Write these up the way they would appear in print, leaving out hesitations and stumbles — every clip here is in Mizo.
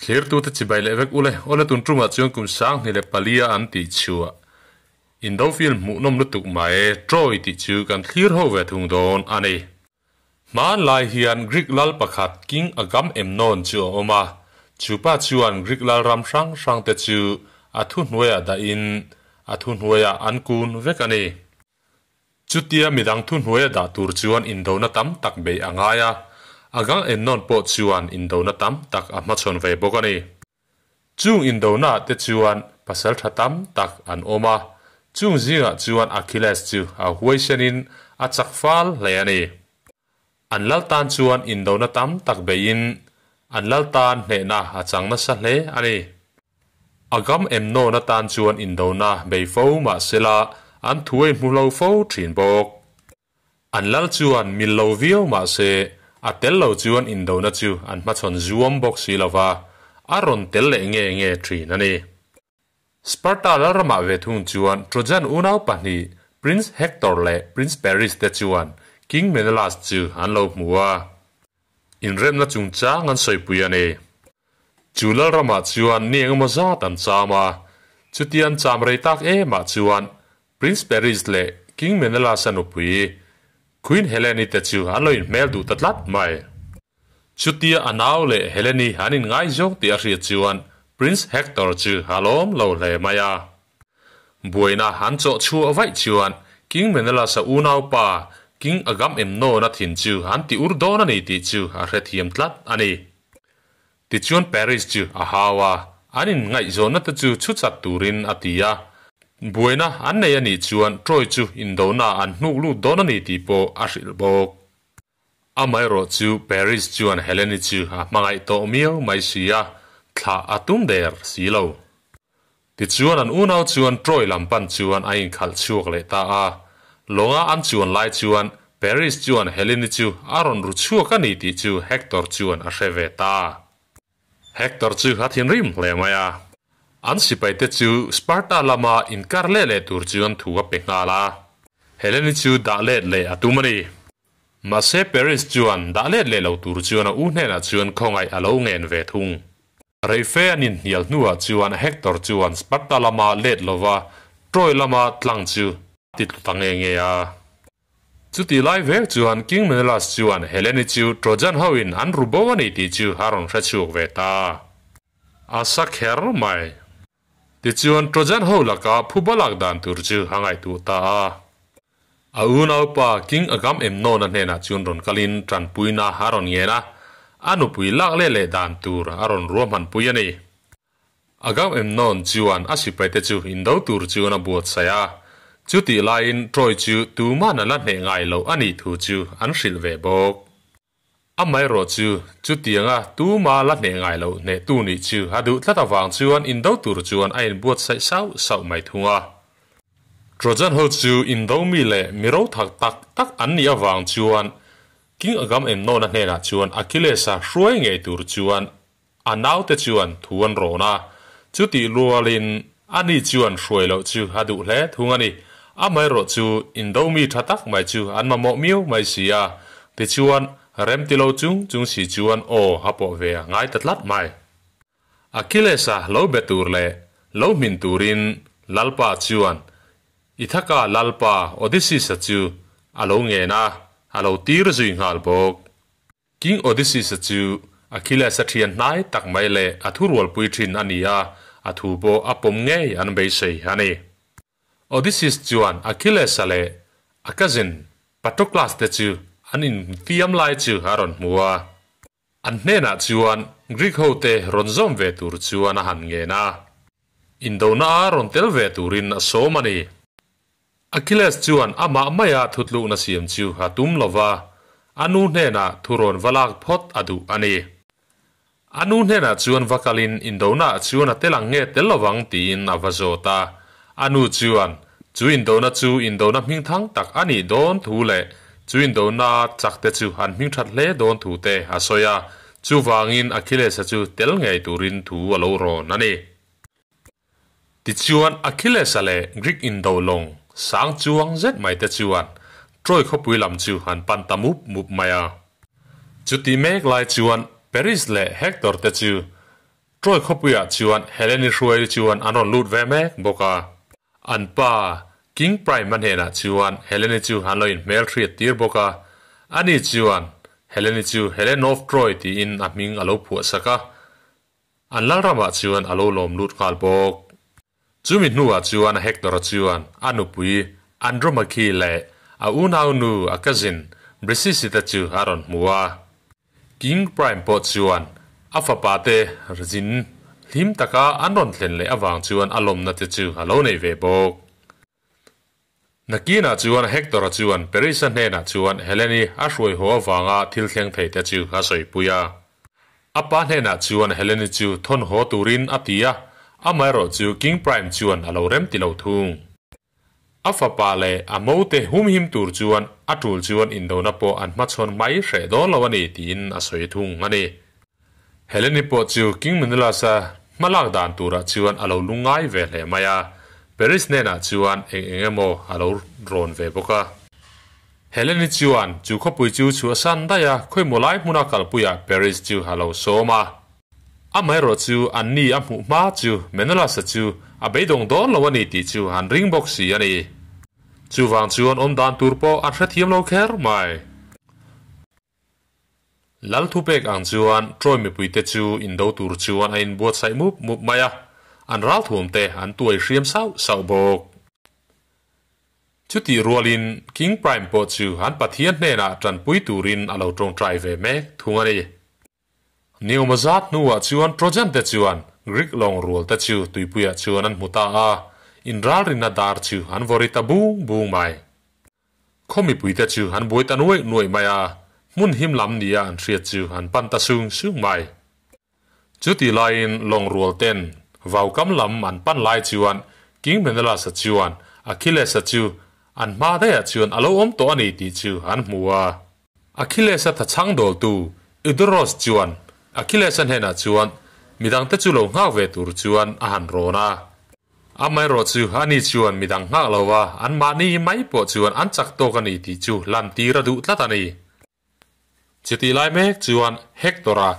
Thlirtute chibai leh vek ule, awle tun tumah chuan kum 2004 a an tih chhuah Indo film hmuhnawm lutuk mai Troy tih chu kan thlir ho ve thung dawn a ni. Hmanlai hian Greek lal pakhat King Agamemnon chu a awm a, chu pa chuan Greek lal ram hrang hrangte chu a thuhnuaiah dahin a thuhnuaiah an kun vek a ni. Chutia midang thuhnuaia dah tur chuan indona tam tak beih a ngai a, a gang ennawn pawh chuan indona tam tak a hmachhawn ve bawk a ni. Chung indonaah te chuan pasal tha tam tak an awm a, chung zingah chuan Achilles chu a huaisenin a chak fal hle a ni. An lal tan chuan indona tam tak beihin an lal tan hnehna a chang nasa hle a ni. A gam em nawn atan chuan indona bei fo mah sela an thuai hmu lo fo thin bawk. An lal chuan mil lo viau mah se a tel lo chuan indona chu an hmachhawn zuam bawk si lova, a rawn tel leh nge nge thin a ni. Sparta lalramah ve thung chuan Trojan unau pahnih Prince Hector leh Prince Paris te chuan King Menelaus chu an lo hmu a, inremna chungchang an sawipui a ni. Chu lalramah chuan ni engemaw zat an cham a, chutia an cham rei tak emah chuan Prince Paris leh King Menelaus-a nupui Queen Helene-i te chu an lo inhmel duh ta tlat mai. Chutia a nau leh Helene-i an inngaizawng tih a hriat chuan Prince Hector chu a lawm lo hle mai a. Buaina an chawh chhuah vaih chuan King Menelaus-a unaupa King Agamemnon-a thin chu an ti ur dawn a ni tih chu a hrethiam tlat a ni. Tichuan Paris chu a hau a, an inngaihzawnna te chu chhuchat turin a ti a. Buaina an nei a nih chuan Troy chu indona an hnuk lut dawn a ni tih pawh a hrilh bawk. Amaherawh chu Paris chuan Helene chu a hmangaih tawh miau mai si a, thlah a tum der si lo. Tichuan an unau chuan Troy lam pan chuan a inkhalh chhuak leh ta a. Lawnga an chuan lai chuan Paris chuan Helene chu a rawn ru chhuak a ni tih chu Hector chuan a hre ve ta. Hector chu a thinrim hle mai a. An sipaite chu Sparta lama inkar leh leh tur chuan thu a pe nghal a. Helene chu dah let leh a tum a ni. Mahse Paris chuan dah let leh lo tur chuan a u hnenah chuan khawngaih a lo ngen ve thung. Reife an inhnial hnuah chuan Hector chuan Sparta lama let lova Troy lama tlang chu a ti tlu ta nge nge a. Chutih lai vek chuan King Menelaus chuan Helene chu Trojan hoin an ru bo a ni tih chu a rawn hre chhuak ve ta. A sa kher mai. Tichuan Trojan ho laka phuba lak dan tur chu a ngaihtuah ta a. A unaupa King Agamemnon-a hnenah chuan rawn kalin tanpuina a rawn ngen a, a nupui lak leh leh dan tur a rawn ruahmanpui a ni. Agamemnon chuan a sipaite chu indo tur chuan a buatsaih a, chutih laiin Troy chu tuman a la hneh ngai loh a nih thu chu an hrilh ve bawk. Amaherawh chu, chutianga tuma la hneh ngai loh hnehtu nih chu a duh tlat avang chuan indo tur chuan a inbuatsaih sauh sauh mai thung a. Trojan ho chu indo mi leh mi rothak tak tak an nih avang chuan King Agamemnon-a hnenah chuan Achilles-a hruai ngei tur chuan a naute chuan thu an rawn a. Chutih rualin ani chuan hruai loh chu a duh hle thung a ni. Amaherawh chu indo mi tha tak mai chu an mamawh miau mai si a, tichuan remti lo chung chung si chuan aw a pawh ve a ngai ta tlat mai. Achilles-a lo be tur leh lo hmin turin Lalpa chuan Ithaca Lalpa Odysseus-a chu a lo ngen a, a lo tir zui nghal bawk. King Odysseus-a chu Achilles-a thian hnai tak mai leh a thurualpui thin a ni a, a thu pawh a pawm ngei an beisei a ni. Odysseus chuan Achilles-a leh a cousin Patroclus te chu an infiam lai chu a rawn hmu a. An hnenah chuan Greek hote rawn zawm ve tur chuan a han ngen a, indona a rawn tel ve turin a sawm a ni. Achilles chuan amah maia thutlukna siam chu a tum lo va, a nu hnenah thurawn va lak phawt a duh a ni. A nu hnenah chuan va kalin indonaah chuan a tel ang nge tel lovang tiin a va zawt a. A nu chuan chu indona chu indona hmingthang tak a nih dawn thu leh chu indona chakte chu an hmingthat hle dawn thu te a sawi a, chuvangin Achilles-a chu tel ngei turin thu a lo rawn a ni. Tichuan, Achilles-a leh Greek indo lawng sang chuang zet mai te chuan Troy khawpui lam chu an pan ta mup mup mai a. Chuti mek lai chuan Paris leh Hector te chu. Troy khawpuiah chuan Helen-i hruai chuan an rawn lut ve mek bawk a. An pa, King Priam-a hnenah chuan Helen-i chu an lo inhmelhriat tir bawk a. Ani chuan Helen-i chu Helen of Troy tiin a hming a lo phuah sak a. An lalramah chuan a lo lawm lut nghal bawk. Chumi hnuah chuan Hector-a chuan a nupui Andromache leh a unaunu a cousin Briseis-te chu a rawn hmu a. King Priam pawh chuan a fapa te zin hlim taka an rawn thlen leh avang chuan a lawmna te chu a lo nei ve bawk. Nakinah chuan Hector-a chuan Paris-a hnenah chuan Helen-i a hruai haw avanga thil thleng thei te chu a sawipui a. A pa hnenah chuan Helen-i chu thawn haw turin a ti a, amaherawh chu King Priam chuan a lo rem ti lo thung. A fapa leh a mote humhim tur chuan a tul chuan indona pawh an hmachhawn mai hreh dawn lo a ni tiin a sawi thung a ni. Heleni pawh chu King Menelaus-a hmalak dan turah chuan a lo lungngai ve hle mai a, Paris hnenah chuan eng eng emaw a lo rawn ve bawk a. Heleni chuan chu khawpui chu chhuahsan daih a, khawimaw lai hmuna kalpuiah Paris chu a lo sawm a. Amaherawh chu anni a hmuh hma chu Menelaus-a chu a beidawng dawn lo a ni tih chu an ring bawk si a ni. Chuvang chuan awm dan tur pawh an hrethiam lo kher mai. Lal thupek ang chuan Troy mipuite chu indo tur chuan a inbuatsaih mup mup mai a, an ralthuamte an tuai hriam sauh sauh bawk. Chutih rualin King Priam pawh chu an Pathian hnenah tanpui turin a lo tawngtai ve mek thung a ni. Niawma zat hnuah chuan Trojan te chuan Greek lawng rual te chu tuipuiah chuan an hmu ta a, inralrinna dar chu an vawri ta bung bung mai. Khaw mipuite chu an buai ta nuaih nuaih mai a, hmun him lam nia an hriat chu an pan ta sung sung mai. Chutih laiin lawng rual ten vaukam lam an pan lai chuan King Menelaus-a chuan Achilles-a chu an hma daihah chuan a lo awm tawh a ni tih chu an hmu a. Achilles-a thachhang dawltu Eudoros chuan Achilles-a hnenah chuan midangte chu lo nghak ve tur chuan a han rawn a. Amaherawh chu ani chuan midang nghak lo a, anmahni mai pawh chuan an chak tawk a ni tih chu lantir a duh tlat a ni. Chutih lai mek chuan Hector-a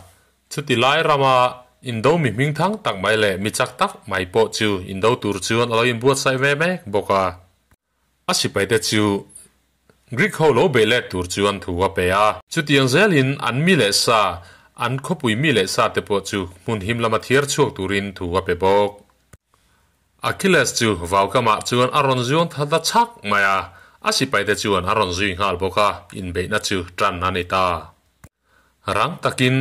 chuti lai rama indo mi hming thang tak mai leh mi chak tak mai pawh chu indo tur chuan a lo inbuatsaih ve mek bawk a. A sipaite chu Greek ho lo bei let tur chuan thu a pe a. Chutiang zelin an mi leh sa, an khawpui mi leh sa te pawh chu hmun him lama thiar chhuak turin thu a pe bawk. Achilles chu vaukamah chuan a rawn zuang tha ta chhak mai a, a sipaite chuan a rawn zui nghal bawk a, inbeihna chu tan a ni ta. Rang takin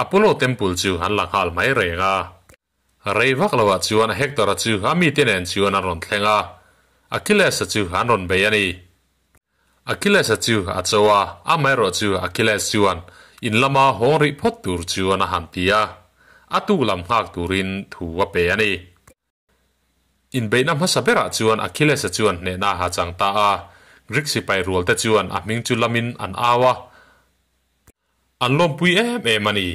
Apollo temple chu an la nghal mai reng a. Rei vak loah chuan Hector-a chu a mite nen chuan an rawn thleng a, Achilles-a chu an rawn bei a ni. Achilles-a chu a cho a, amaherawh chu Achilles chuan in lama hawng rih phawt tur chuan a han ti a, a tuk lam nghak turin thu a pe a ni. Inbeihna hmasa berah chuan Achilles-a chuan hnehna a chang ta a, Greek sipai rualte chuan a hming chu lamin an au a, An lawmpui em em a ni.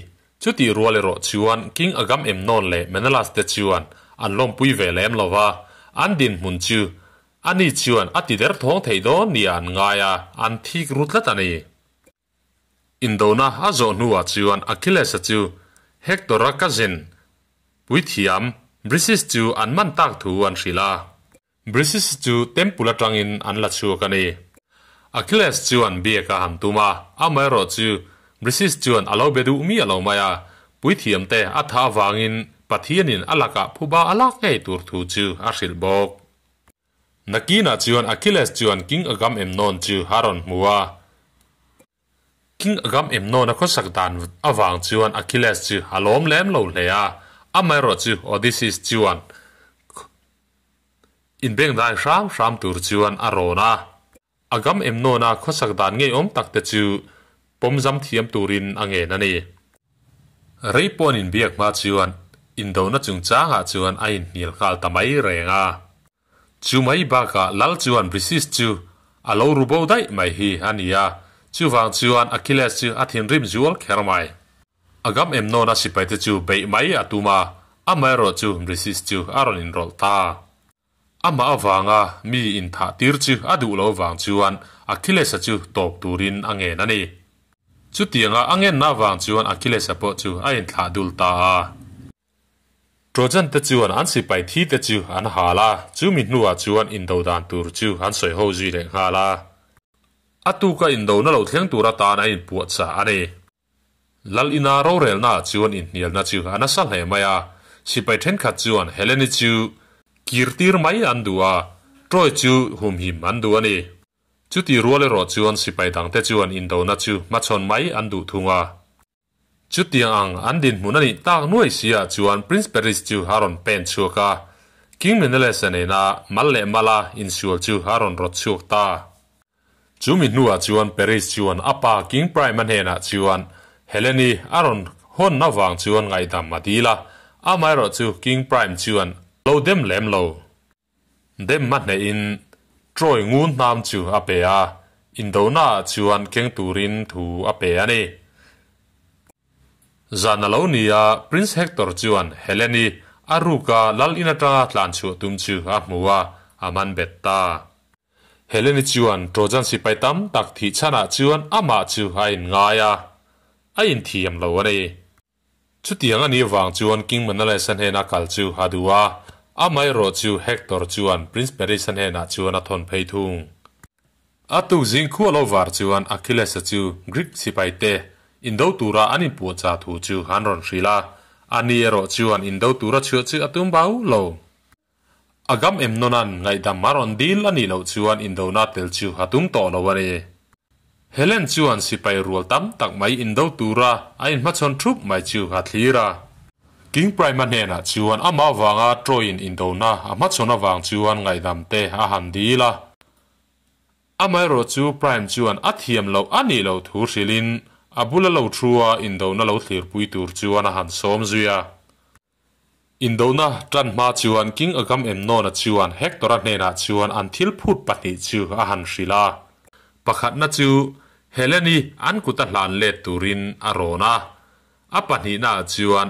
Chutih rual erawh chuan King Agamemnon leh Menelas te chuan an lawmpui ve lem lo va, an dinhmun chu ani chuan a ti derthawng thei dawn nia an ngai a, an thik ru tlat a ni. Indona a zawh hnuah chuan Achilles-a chu Hector-a cousin puithiam Briseis chu an man tak thu an hrilh a. Briseis chu temple atangin an la chhuak a ni. Achilles chuan biak a han tum a, amaherawh chu Briseis chuan a lo be duh miah lo mai a, puithiamte a tha avangin Pathianin a lakah phuba a lak ngei tur thu chu a hrilh bawk. Nakinah chuan Achilles chuan King Agamemnon chu a rawn hmu a. King Agamemnon a khawsak dan avang chuan Achilles chu a lawm lem lo hle a, amaherawh chu Odysseus chuan inbengdai hram hram tur chuan a rawn a. Agamemnon a khawsak dan ngeiawm tak te chu pawmzam thiam turin a ngen a ni. Rei pawn inbiak hma chuan indona chungchangah chuan a inhnial nghal ta mai reng a. Chu mai bakah Lal chuan Briseis chu a lo ru bo daih mai hi a ni a, chuvang chuan Achilles chu a thinrim zual kher mai. Agamemnon-a sipaite chu beih mai a tum a, amaherawh chu Briseis chu a rawn inrawlh ta. Amah avanga mi inthah tir chu a duh lo vang chuan Achilles-a chu tawp turin a ngen a ni. Chutianga a ngenna vang chuan Achilles-a pawh chu a inthlah dul ta a. Trojan te chuan an sipai thi te chu an hal a, chumi hnuah chuan indo dan tur chu an sawi ho zui leh nghal a. A tuka indona lo thleng tur atan a inpuahchah a ni. Lal ina rorelnaah chuan inhnialna chu a nasa hle mai a, sipai thenkhat chuan Heleni chu kirtir mai an duh a, Troy chu humhim an duh a ni. Chuti rual erawh chuan sipai dangte chuan indona chu hmachhawn mai an duh thung a. Chutiang ang an dinhmun a nih tak nuai si ah chuan Prince Paris chu a rawn pen chhuak a, King Menelaus-a nena mal leh mala insual chu a rawn rawt chhuak ta. Chu mi hnuah chuan Paris chuan a pa King Priam-a hnenah chuan Helene-i a rawn hawn avang chuan ngaihdam a dil a, amaherawhchu King Priam chuan lo dem lem lo. Dem a hnehin Troy ngun hnam chu a pe a, indonaah chuan keng turin thu a pe a ni. Zan a lo ni a, Prince Hector chuan Helen-i a ruka lal in atanga tlan chhuah tum chu a hmu a, a man bet ta. Helen-i chuan Trojan sipai tam tak thih chhanah chuan amah chu a inngai a, a inthiam lo a ni. Chutiang a nih vang chuan King Menelaus-a hnena kal chu a duh a, amaherawh chu Hector chuan Prince Paris-a hnenah chuan a thawn phei thung. A tuk zing khua lo var chuan Achilles-a chu Greek sipaite indo tura an inpuahchah thu chu an rawn hrilh a, ani erawh chuan indo tura chhuah chu a tum bau lo. Agamemnona'n ngaihdam a rawn dil a nih loh chuan indona tel chu a tum tawh lo a ni. Helen chuan sipai rual tam tak mai indo tura a inhmachhawn thup mai chu a thlir a. King Priam-a hnenah chuan amah avanga Troy-in indona a hmachhawn avang chuan ngaihdam te a han dil a. Amaherawh chu Priam chuan a thiam loh a nih loh thu hrilhin a bula lo thu a indona lo thlirpui tur chuan a han sawm zui a. Indona tan hma chuan King Agamemnona chuan Hector-a hnenah chuan an thil phut pahnih chu a han hrilh a. Pakhatna chu Helen-i an kuta hlan let turin a rawn a. A pahnihnaah chuan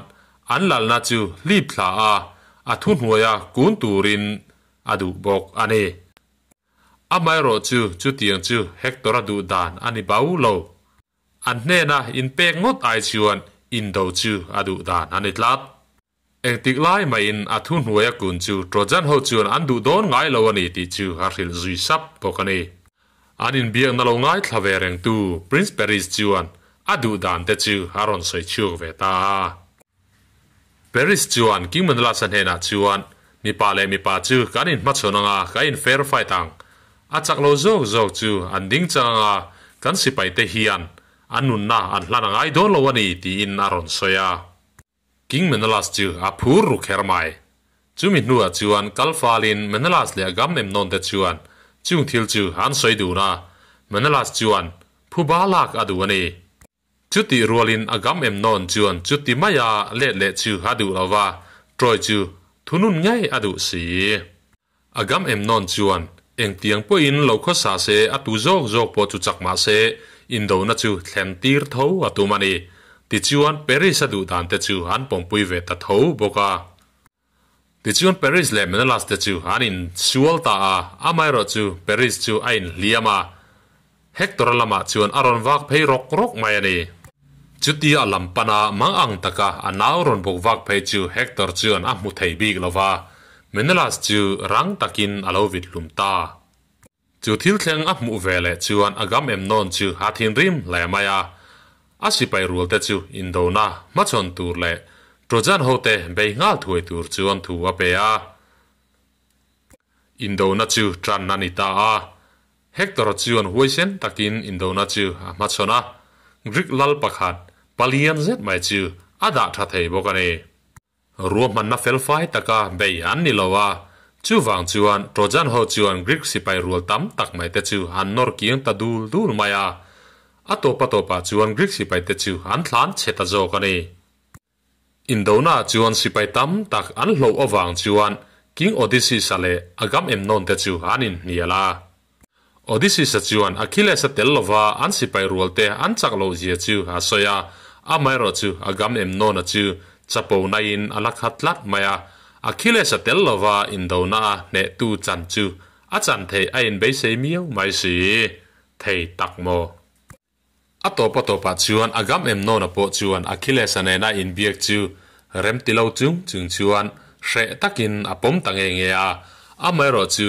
an lalna chu hlip thla a, a thuhnuaia kun turin a duh bawk a ni. Amaherawh chu chutiang chu Hector-a duh dan a ni bau lo. An hnena inpek ngawt ai chuan indo chu a duh dan a ni tlat. Engtik lai mahin a thu hnuaia kun chu Trojan ho chuan an duh dawn ngai lo a ni tih chu a hrilh zui sap bawk a ni. An inbiakna lo ngaithla ve rengtu Prince Paris chuan a duh dan te chu a rawn sawi chhuak ve ta a. Paris chuan King Menelaus-a hnenah chuan, Mipa leh mipa chu kan inhmachhawn anga ka in fair fight ang. A chak lo zawk zawk chu an ding chang anga kan sipaite hian an nunna an hlan a ngai dawn lo a ni tiin a rawn sawi a. King Menelaus chu a phur ru kher mai. Chumi hnuah chuan kal falin Menelaus leh Agamemnon te chuan chung thil chu an sawi dun a, Menelaus chuan phuba lak a duh a ni. Chutih rualin Agamemnon chuan chuti maia let leh chu a duh lo va, Troy chu thunun ngei a duh si. Agamemnon chuan engtiang pawhin lo khawsa se a tu zawk zawk pawh chu chak mah se indona chu thlen tir tho a tum a ni. Tichuan Paris a duh dan te chu an pawmpui ve ta tho bawk a. Tichuan Paris leh Menelas te chu an insual ta a, amaherawh chu Paris chu a inhliam a, Hector-a lamah chuan a rawn vak phei rawk rawk mai a ni. Chutia a lam pana mang ang taka a nau rawn bawk vak phei chu Hector chuan a hmu thei bik lo va, Menelas chu rang takin a lo vit hlum ta. Chu thil thleng a hmuh ve leh chuan Agamemnon chu a thinrim hle mai a, a sipai rualte chu indona hmachhawn tur leh Trojan hote bei nghal thuai tur chuan thu a pe a. Indona chu tan a ni ta a, Hector-a chuan huaisen takin indona chu a hmachhawn a, Greek lal pakhat palian zet mai chu a dah tha thei bawk a ni. Ruahmanna felfai taka bei an ni lo a, chuvang chuan Trojan ho chuan Greek sipai rual tam tak mai te chu an nawr kiang ta dul dul mai a. A tawpa tawpah chuan Greek sipai te chu an thlan chhe ta zawk a ni. Indona chuan sipai tam tak an hloh avang chuan King Odysseus-a leh Agamemnon te chu an inhnial a. Odysseus-a chuan Achilles-a tel lova an sipai rualte an chak loh zia chu a sawi a, amaherawh chu Agamemnon-a chu chapo naiin a la khat tlat mai a, Achilles-a tel lova indona-a hnehtu chan chu a chan theih a inbeisei miau mai si. Thei tak maw? A tawpa tawpah chuan Agamemnon-a pawh chuan Achilles-a nena inbiak chu Rem ti lo chung chung chuan hreh takin a pawm ta nge nge a. Amaherawhchu,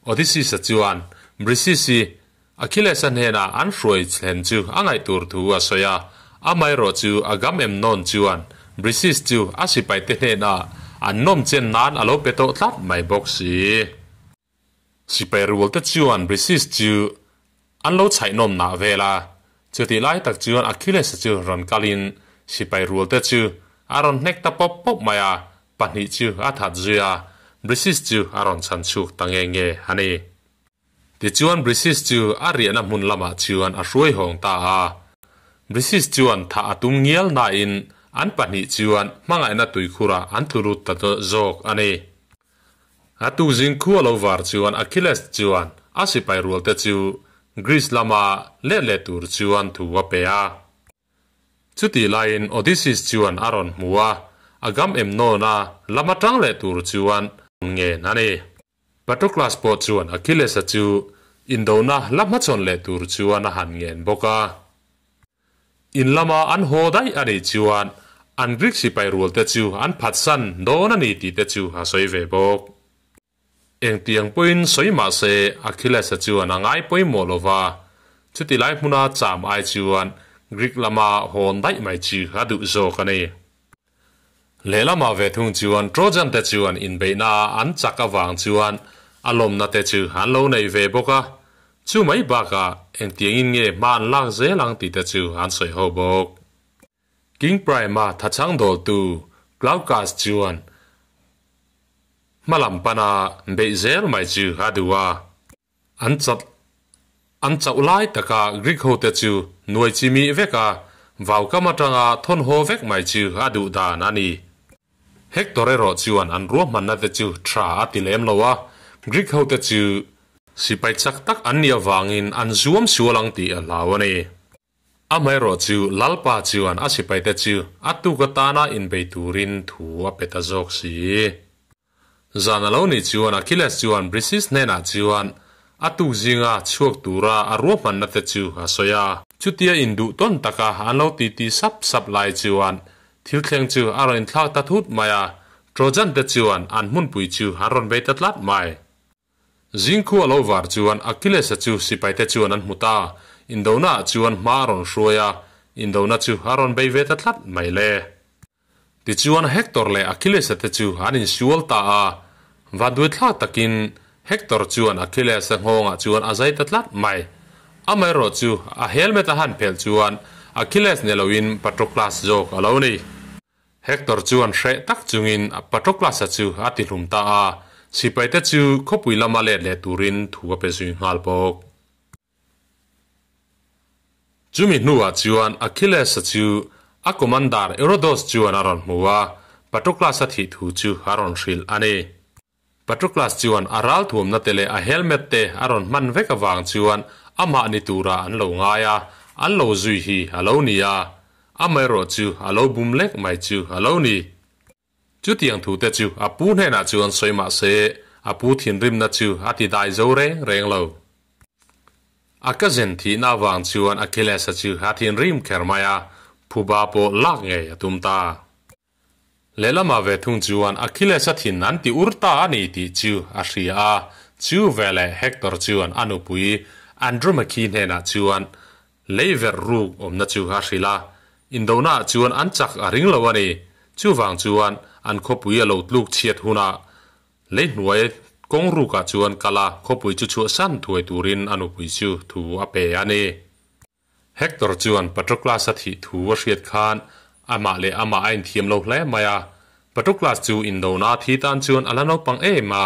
Odysseus-a chuan Brisis-i Achilles-a hnena an hruai thlen chu a ngaih tur thu a sawi a. Amaherawhchu, Agamemnon chuan Brisis chu a sipaite hnenah an nawm chen nan a lo pe tawh tlat mai bawk si. Sipai rualte chuan Brisis chu an lo chhaihnawm nah vel a, chutih lai tak chuan Achilles-a chu rawn kalin sipai rualte chu a rawn hnek ta pawp pawp mai a, pahnih chu a that zui a, Brisis chu a rawn chhan chhuak ta nge nge a ni. Tichuan Brisis chu a riahna hmun lamah chuan a hruai hawng ta a, Brisis chuan thah a tum ngial nain an pahnih chuan hmangaihna tuikhurah an tlu lut ta zawk a ni. A tukzing khu a lo var chuan Achilles chuan a sipai rualte chu Greece lama let leh tur chuan thu a pe a. Chutih laiin Odysseus chuan a rawn hmu a, Agamemnon-a lama tang leh tur chuan ngen a ni. Patroclus pawh chuan Achilles-a chu indona la hmachhawn leh tur chuan a han ngen bawk a. In lama an haw daih a nih chuan an Greek sipai rualte chu an phatsan dawn a ni tih te chu a sawi ve bawk. Engtiang pawhin sawi mah se Achilles-a chuan a ngai pawimawh lo va, chuti lai hmuna cham ai chuan Greek lama hawn daih mai chu a duh zawk a ni. Lehlamah ve thung chuan Trojan te chuan inbeihna an chak avang chuan a lawmna te chu an lo nei ve bawk a, chu mai bakah engtiangin nge hma an lak zel ang tih te chu an sawi ho bawk. King Priam-a thachhang dawltu Glaucus chuan hmalam pana beih zel mai chu a duh a. An chat an chauh lai taka Greek hote chu nuai chi mih vek a, vaukam atanga thawn haw vek mai chu a duh dan a ni. Hector erawh chuan an ruahmanna te chu tha a ti lem lo a, Greek hote chu sipai chak tak an nih avangin an zuam sual ang tih a hlau a ni. Amaherawh chu Lalpa chuan a sipaite chu a tuk atana inbei turin thu a pe ta zawk si. Zan a lo nih chuan Achilles chuan Briseis hnenah chuan a tuk zinga chhuak tura a ruahmanna te chu a sawi a. Chutia induh tawn taka an lo titi sap sap lai chuan thil thleng chu a rawn inthlak ta thut mai a, Trojan te chuan an hmunpui chu an rawn bei ta tlat mai. Zingkhu a lo var chuan Achilles-a chu sipaite chuan an hmu ta, indona ah chuan hma a rawn hruai a, indona chu a rawn bei ve ta tlat mai le. Tichuan Hector leh Achilles-a te chu an insual ta a, vanduaithlak takin Hector chuan Achilles-a nghawngah chuan a zai ta tlat mai. Amaherawh chu a helmet a han phelh chuan Achilles ni loin Patroclus zawk a lo ni. Hector chuan hreh tak chungin Patroclus-a chu a tihlum ta a, sipaite chu khawpui lama let leh turin thu a pe zui nghal bawk. Chumi hnuah chuan Achilles-a chu a commander Erodos chuan a rawn hmu a, Patroclus-a thih thu chu a rawn hrilh a ni. Patroclus chuan a ralthuamna te leh a helmet te a rawn hman vek avang chuan amah ni turah an lo ngai a, an lo zui hi a lo ni a, amaherawh chu a lo bum lek mai chu a lo ni. Chutiang thute chu a pu hnenah chuan sawi mah se, a pu thinrimna chu a ti dai zo reng reng lo. A ka zen thihna avang chuan Achilles-a chu a thinrim kher mai a, phuba pawh lak ngei a tum ta. Lehlamah ve thung chuan Achilles-a thin an ti ur ta a ni tih chu a hria a, chu veleh Hector chuan a nupui Andromache hnenah chuan Lei verh ruk awmna chu a hrilh a, indonaah chuan an chak a ring lo a ni. Chuvang chuan an khawpui a lo tluk chhiat hunah lei hnuai kawng rukah chuan kal a, khawpui chu chhuahsan thuai turin a nupui chu thu a pe a ni. Hector chuan Patroclus-a thih thu a hriat khan amah leh amah a inthiam lo hle mai a. Patroclus chu indona thi tan chuan a la naupang em a,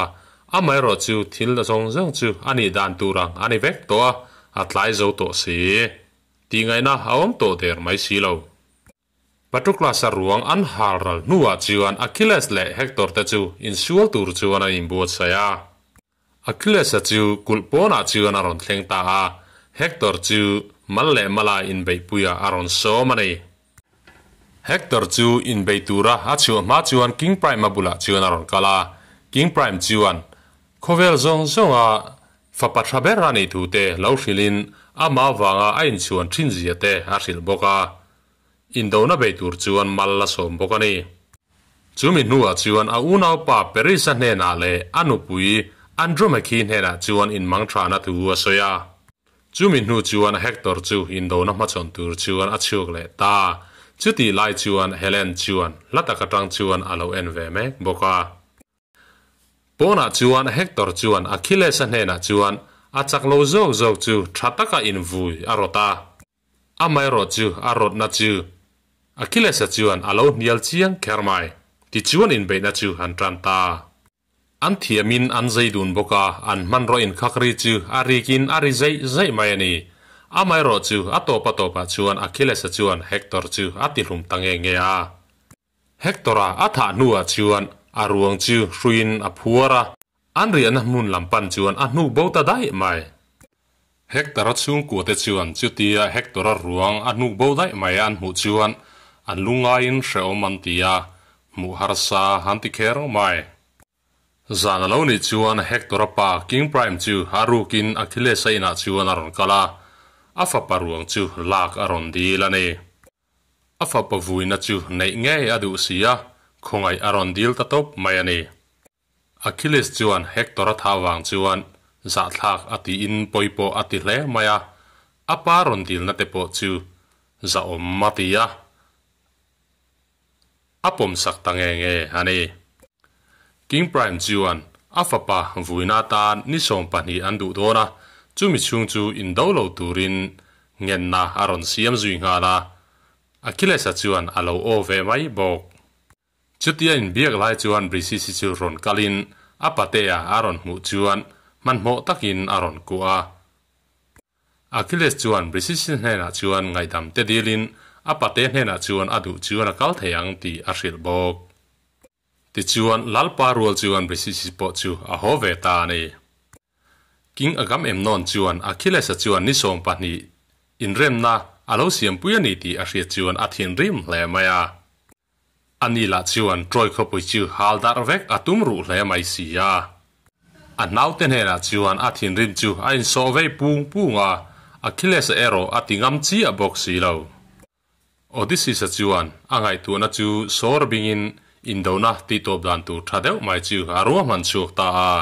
amaherawh chu thil zawng zawng chu a nih dan tur ang a ni vek tawh a, a tlai zo tawh si. Tih ngaihna a awm tawh der mai si lo. Patroclus-a ruang an hal ral hnuah chuan Achilles leh Hector te chu insual tur chuan an inbuatsaih a. Achilles-a chu kulh pawnah chuan a rawn thleng ta a, Hector chu mal leh mala inbeihpuiah a rawn sawm a ni. Hector chu inbei tura a chhuah hma chuan King Priam-a bulah chuan a rawn kal a, King Priam chuan khawvel zawng zawnga fapa tha ber a nih thu te lo hrilhin amah avanga a inchhuan thin zia te a hrilh bawk a, indona bei tur chuan mal a sawm bawk a ni. Chumi hnuah chuan a unaupa Paris-a hnenah leh a nupui Andromache hnenah chuan inmangthahna thu a sawi a. Chumi hnu chuan Hector chu indona hmachhawn tur chuan a chhuak leh ta. Chutih lai chuan Helen chuan hla tak atang chuan a lo en ve mek bawk a. Pawnah chuan Hector chuan Achilles-a hnenah chuan a chak lo zawk zawk chu tha taka invui a rawt a. Amaherawh chu a rawtna chu Achilles-a chuan a lo hnial chiang kher mai. Tichuan inbeihna chu an tan ta. An thiamin an zei dun bawk a, an hmanraw inkhak ri chu a rikin a ri zeih zeih mai a ni. Amaherawh chu a tawp a tawpah chuan Achilles-a chuan Hector chu a tihlum ta nge nge a. Hector-a a thah hnuah chuan a ruang chu hruiin a phuar a, an riahna hmun lam pan chuan a hnuk bo ta daih mai. Hector-a chhungkuate chuan chutia Hector-a ruang a hnuk bo daih mai an hmuh chuan an lungaiin hrehawm an ti a, hmuh harsa an ti kher mai. Zan a lo nih chuan Hector-a pa King Priam chu a rukin Achilles-a inah chuan a rawn kal a, a fapa ruang chu lak a rawn dil a ni. A fapa vuina chu neih ngei a duh si a, khawngaih a rawn dil ta tawp mai a ni. Achilles chuan Hector a thah vang chuan zahthlak a tiin pawi pawh a ti hle mai a, a pa rawn dilna te pawh chu zahawm a ti a, a pawmsak ta nge nge a ni. King Priam chuan a fapa vuina atan ni 20 an duh dawn a, chumi chhung chu indo lo turin ngenna a rawn siam zui nghal a, Achilles-a chuan a lo aw ve mai bawk. Chutia inbiak lai chuan Brisis-i chu rawn kalin a patea a rawn hmuh chuan hmanhmawh takin a rawn kuah a. Achilles chuan Brisis-i hnenah chuan ngaihdam te dilin a pate hnenah chuan a duh chuan a kal thei ang tih a hrilh bawk. Tichuan Lalpa rual chuan Brisis-i pawh chu a haw ve ta a ni. King Agamemnon chuan Achilles-a chuan ni 20 inremna a lo siampui a ni tih a hriat chuan a thinrim hle mai a. Ani lah chuan Troy khawpui chu hal darh vek a tum ruh hle mai si a. A naute hnenah chuan a thinrim chu a insawh vei pung pung a, Achilles-a erawh a ti ngam chiah bawk si lo. Odysseus-a chuan a ngaihtuahna chu sawr bingin indona tihtawp dan tur tha deuh mai chu a ruahman chhuak ta a.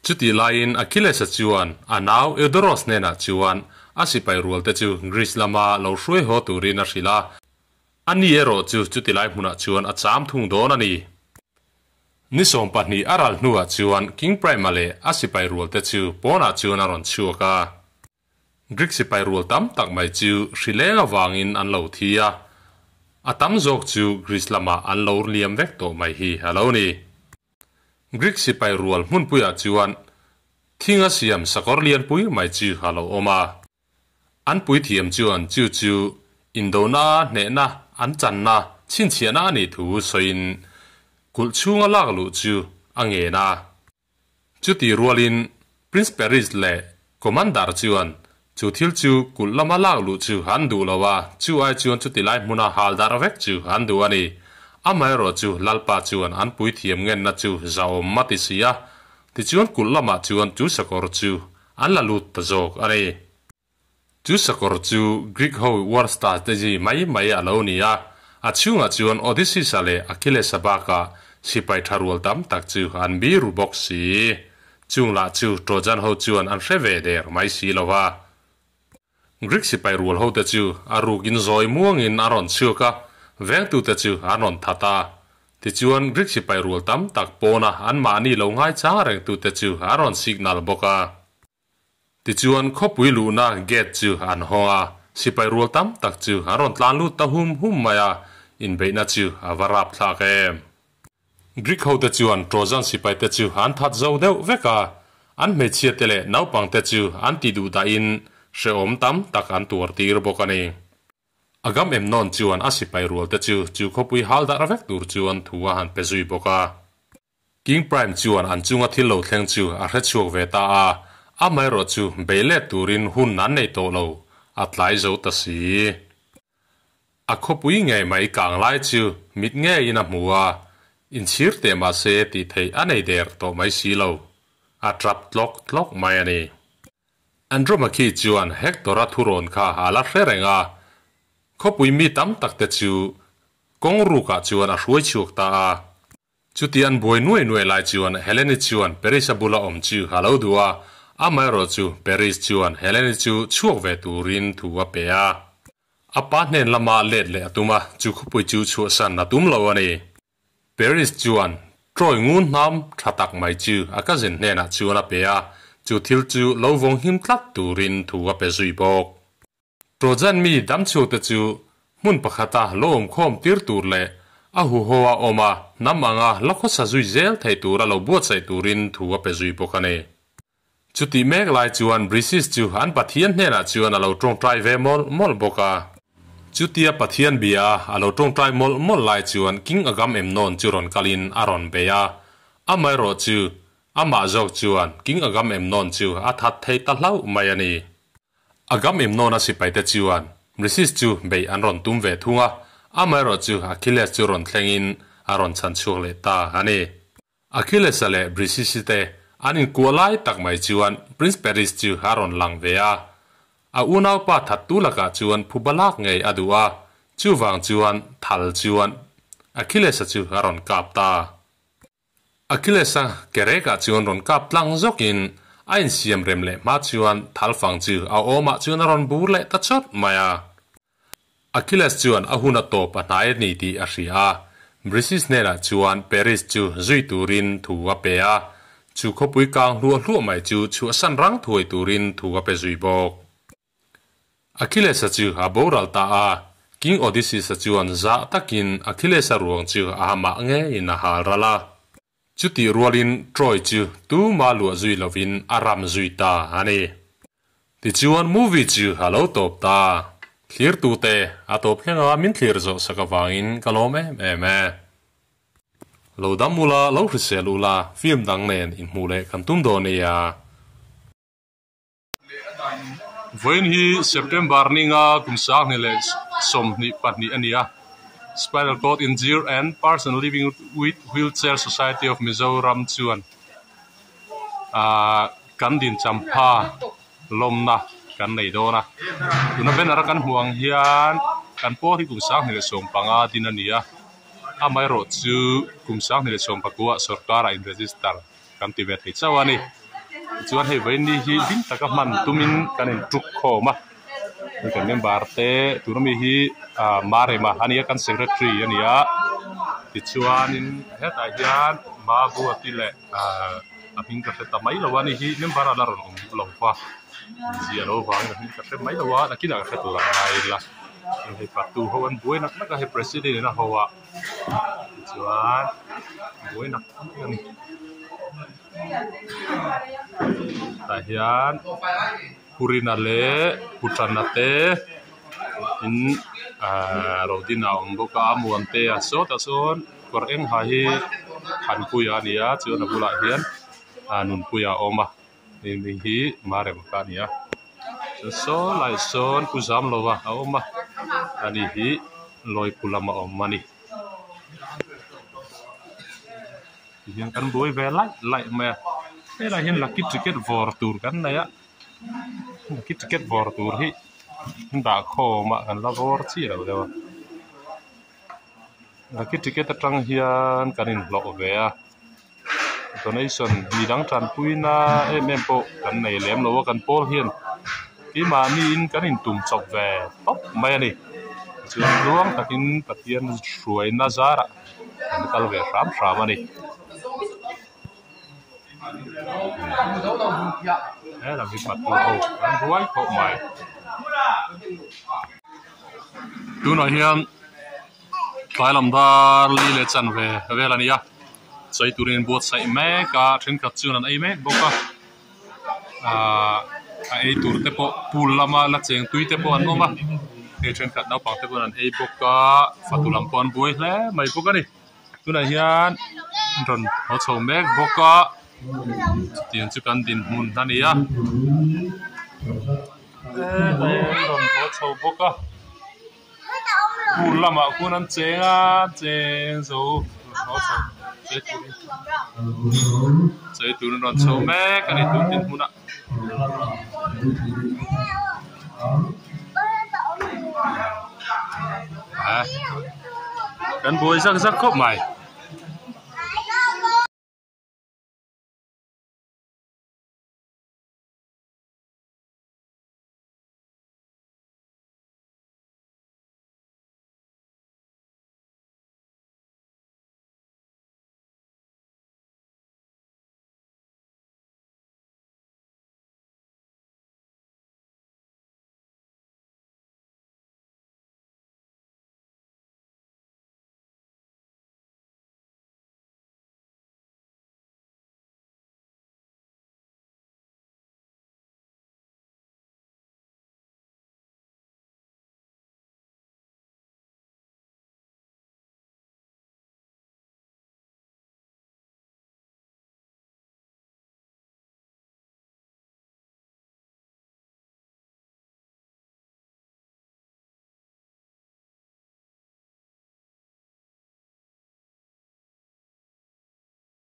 Chutih laiin Achilles-a chuan a nau Eudoros hnenah chuan a sipai rualte chu Greece lama lo hruai haw turin a hrilh a, A ni erawh chu chuti lai hmunah chuan a cham thung dawn a ni. Ni 20 a ral hnuah chuan King Priam-a leh a sipai rualte chu pawnah chuan a rawn chhuak a. Greek sipai rual tam tak mai chu hrileng avangin an lo thi a, a tam zawk chu Greece lamah an lo liam vek tawh mai hi a lo ni. Greek sipai rual hmunpuiah chuan thinga siam sakawr lianpui mai chu a lo awm a. An puithiam chuan chu chu indona hnehna an channa chhinchhiahna a nih thu sawiin kulh chhunga lak luh chu a ngen a. Chutih rualin Prince Paris leh Commander chuan chu thil chu kulh lama lak luh chu an duh lo a, chu ai chuan chuti lai hmuna hal darh vek chu an duh a ni. Amaherawh chu Lalpa chuan an puithiam ngenna chu zahawm a ti si a, tichuan kulh lamah chuan chu sakawr chu An la lut ta zawk a ni. Chu sakawr chu Greek ho war strategy mai mai a lo ni a, a chhungah chuan Odysseus-a leh Achilles-a bakah sipai tha rual tam tak chu an bi ru bawk si. Chung lah chu Trojan ho chuan an hre ve der mai si lo va. Greek sipai rual hote chu a rukin zawi muangin an rawn chhuak a, vengtute chu an rawn that a. Tichuan, Greek sipai rual tam tak pawna anmahni lo ngaichang rengtute chu an rawn signal bawk a. Tichuan, khawpui luhna gate chu an hawng a, sipai rual tam tak chu an rawn tlan lut ta hum hum mai a, inbeihna chu a va rapthlak em. Greek hote chuan Trojan sipaite chu an that zo deuh vek a, an hmeichhiate leh naupangte chu an ti duh dahin hrehawm tam tak an tuar tir bawk a ni. Agamemnon chuan a sipai rualte chu chu khawpui hal darh vek tur chuan thu a han pe zui bawk a. King Priam chuan an chunga thil lo thleng chu a hre chhuak ve ta a, amaherawh chu bei let turin hun an nei tawh lo, a tlai zo ta si. A khawpui ngei mai kang lai chu mit ngeiin a hmu a, inchhir teh mah se tih theih a nei der tawh mai si lo, a tap tlawk tlawk mai a ni. Andromache chuan Hector-a thurawn kha a la hre reng a, khawpui mi tam tak te chu Kawng rukah chuan a hruai chhuak ta a. Chuti an buai nuai nuai lai chuan Heleni chuan Paris-a bula awm chu a lo duh a, amaherawhchu Paris chuan Heleni chu chhuak ve turin thu a pe a. A pa hnen lama let leh a tum a, chu khawpui chu chhuahsan a tum lo a ni. Paris chuan Troy ngun hnam tha tak mai chu a cousin hnenah chuan a pe a, chu thil chu lo vawng him tlat turin thu a pe zui bawk. Trojan mi damchhuakte chu hmun pakhata lo awmkhawm tir tur leh a huho a awm a, hnam anga la khawsa zui zel thei tura lo buatsaih turin thu a pe zui bawk a ni. Chutih mek lai chuan Brisis chu an Pathian hnenah chuan a lo tawngtai ve mawlh mawlh bawk a. Chutia Pathian bia a lo tawngtai mawlh mawlh lai chuan King Agamemnon chu rawn kalin a rawn bei a. Amaherawh chu amah zawk chuan King Agamemnon chu a that thei ta hlauh mai a ni. Agamemnon a sipaite chuan Brisis chu beih an rawn tum ve thung a, amaherawh chu Achilles chu rawn thlengin a rawn chhan chhuak leh ta a ni. Achilles-a leh Briseis-i te an inkuah lai tak mai chuan Prince Paris chu a rawn lang ve a. A unaupa thattu lakah chuan phuba lak ngei a duh a, chuvang chuan thal chuan Achilles-a chu a rawn kap ta. Achilles-a ke rekah chuan rawn kap tlang zawkin a insiam rem leh hma chuan thal fang chu a awmah chuan a rawn bur leh ta chawt mai a. Achilles chuan a hun a tawp a hnai a ni tih a hria a, Briseis hnenah chuan Paris chu zui turin thu a pe a, chu khawpui kang hluah hluah mai chu chhuahsan rang thuai turin thu a pe zui bawk. Achilles-a chu a boral ta a, King Odysseus-a chuan zah takin Achilles-a ruang chu a hamah ngeiin a hal ral a. Chutih rualin Troy chu tuma luah zui lovin a ram zui ta a ni. Tichuan movie chu a lo tawp ta. Thlirtute a tawp thleng a min thlir zawh sak avangin ka lawm em em e. Lo dam ula, lo hrisel ula, film dang nen inhmuh leh kan tum dawn nia. Vawiin hi September ninga kum sanghnih leh 22 a ni a, Spinal Cord Injured and Person Living with Wheelchair Society of Mizoram chuan ahh kan din champha lawmna kan nei dawn a, tuna banner a kan hmuh ang hian kan pawl hi kum 2015 din a ni a, amaherawh chu kum 2019 ah sorkar ah in register. kan ti ve thei chauh a ni tichuan hei vawiin hi ding taka hman tumin kan in tuk khawm a hei kan member te tuna mi hi ah Marema a nia kan secretary a ni a tichuanin hetah hian Mabuati leh ah a hming ka hre ta mai lo a ni hi member a la rawn awm lo va zia lo vangin a hming ka hre mai lo a nakinah ka hre tur a ngai ila hei patu ho an buai nak nak a hei president in a ho a. Tichuan buai nak nak a ni tah hian Purina leh Puṭana te in ahh Rodina a awm bawk a Muantea sawtah sawn kawr eng ha hi Thanpuia a ni a chuan a bulah hian ah Nunpuia a awm a hei hi Marem kha a ni a chuan saw laiah sawn Pu Zamlova a awm a ani hi Lawiphu lama awm a ni tihian kan buai ve laih laih mai a helaiah hian lucky ticket vawr tur kan nei a lucky ticket vawr tur hi dah khawm a kan la vawr chiah lo deuh a lucky ticket atang hian kan inhlawh ve a. Donation midang tanpuina em em pawh kan nei lem lo a kan pawl hian keimahniin kan intum chawp ve tawp mai a ni tichuan tluang takin Pathian hruaina zarah kan kal ve hram hram a ni. He lam hi patu ho an ruai khawp mai tunah hian. Tlai lam dar li leh chan ve vel a ni a chei turin an buatsaih mek a thenkhat chuan an ei mek bawk a ahh a ei tur te pawh pool lama la cheng tui te pawh an awm a hei thenkhat naupang te pawh an ei bawk a fatu lam pawh an buai hle mai bawk a ni tunah hian an rawn haw chho mek bawk a chutiang chu kan dinhmun a ni a hetah hian an rawn haw chho bawk a. Pool lamah khuan an cheng a cheng zo chei turin rawn chho mek a ni tun din hmunah. Kan buai zak zak khawp mai.